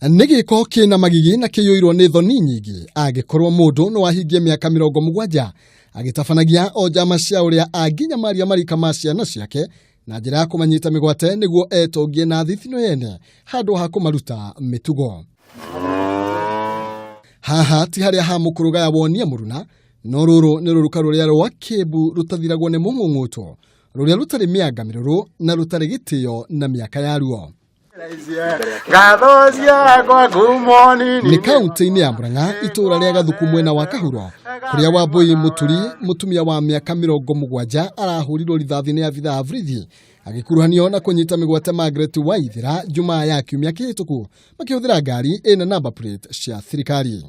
Nĩ gĩko kĩna magigi na kĩiyũirwo nĩ thoni nyingĩ angĩkorwo mũndũ nĩ wahingia mĩaka 70 agĩtabanagia o njama cia ũrĩa angĩnyamaria marika ma ciana ciake na njĩra ya kũmanyita mĩgwate nĩguo etongie na thithino yene handũ ha kũmaruta mĩtugo. Haha ti harĩa ha mũkũrũgaya wonia mũruna, no rũrũ nĩ rũruka rũrĩa rwa kĩmbu rũtathiragwo nĩ mũng'ũng'ũto, rũrĩa rũtarĩ mĩanga mĩrũrũ na rũtarĩ gĩtĩo na mĩaka yaruo. Nĩ kaunti-inĩ ya Murang'a, itũũra rĩa Gathuku mwena wa Kahuro, kũrĩa Wambui Mũturi, mũtumia wa mĩaka 70, arahũrirwo rithathi nĩ abithaa a borithi agĩkuruhanio na kũnyita mĩgwate Margaret Waithera Jumaa ya kiumia kĩhĩtũku makĩhũthĩra ngari ĩna number plate cia thirikari.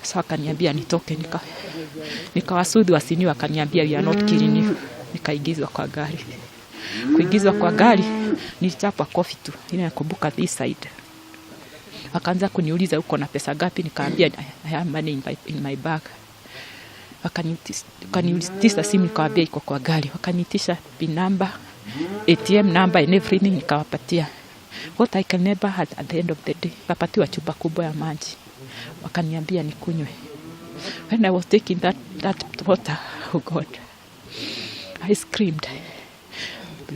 Sasa wakaniambia nitoke, nikawasudhi wasini, wakaniambia, "We are not killing you." Nikaingizwa kwa gari. Kuingizwa kwa gari nilichapwa kofi tu, ile nakumbuka this side. Wakaanza kuniuliza, "Uko na pesa ngapi?" Nikaambia, "I have money in my bag." Wakaniitisha simu, nikawaambia iko kwa gari. Wakaniitisha PIN number, ATM number and everything, nikawapatia. What I can never had at the end of the day, nikapatiwa chupa kubwa ya maji, wakaniambia nikunywe. When I was taking that water, oh God, I screamed,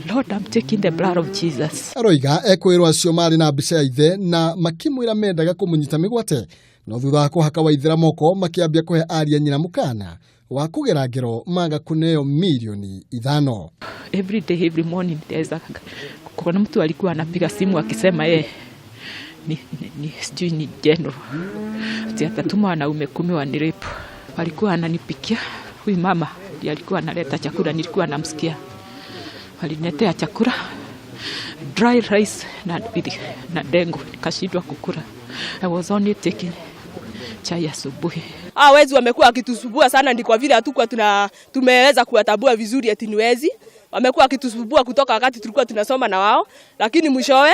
"Lord, I'm taking the blood of Jesus." Aroiga ekwĩrwo acio marĩ na mbica ya ithe na makĩmwĩra mendaga kũmũnyita mĩgwate, no thutha wa kũhaka Waithera moko makĩambia kũhe aria nyina mũkana wa kũgera ngero maga kũneo mirioni 5. Every day, every morning, there's a kuna mtu alikuwa anapiga simu akisema yeye ni sijui ni general, ati atatuma wanaume 10 wanirape. Walikuwa ananipikia, huyu mama ndiye alikuwa analeta chakula, nilikuwa namsikia. Waliniletea chakula, dry rice na dengu, nikashindwa kukula. I was only taking chai asubuhi. Hawa wezi wamekuwa wakitusumbua sana, ndi kwa vile hatukuwa tumeweza kuwatambua vizuri eti ni wezi. Wamekuwa wakitusumbua kutoka wakati tulikuwa tunasoma na wao, lakini mwishowe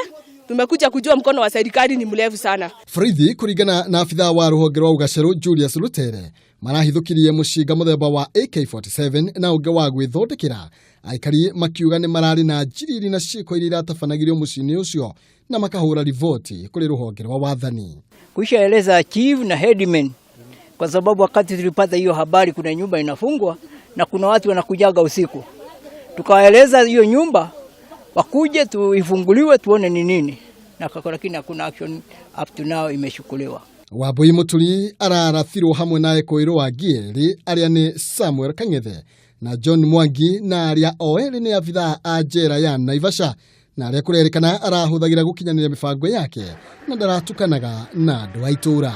tumekuja kujua mkono wa serikali ni mrefu sana. Borithi kũringana na abithaa wa rũhonge rwa ũgacerũ Julius Lutere marahithũkirie mũcinga mũthemba wa AK47 na ũngĩ wa gwĩthondekera, aikari makiuga nĩ mararĩ na njiriri na ciĩko iria iratabanagĩrio mũciĩ-inĩ ũcio na makahũra riboti kũrĩ rũhonge rwa wathani. Kuishaeleza chief na headman, kwa sababu wakati tulipata hiyo habari kuna nyumba inafungwa na kuna watu wanakujaga usiku, tukawaeleza hiyo nyumba wakuje tuifunguliwe tuone ni nini, na lakini hakuna action up to now imechukuliwa. Wambui Mũturi ararathirwo hamwe na ekũĩrwo angĩ erĩ arĩa nĩ Samuel Kang'ethe na John Mwangi, na arĩa o erĩ nĩ abithaa a njera ya Naivasha, na arĩa kũrerĩkana arahũthagĩra gũkinyanĩria mĩbango yake na ndaratukanaga na andũ a itũũra.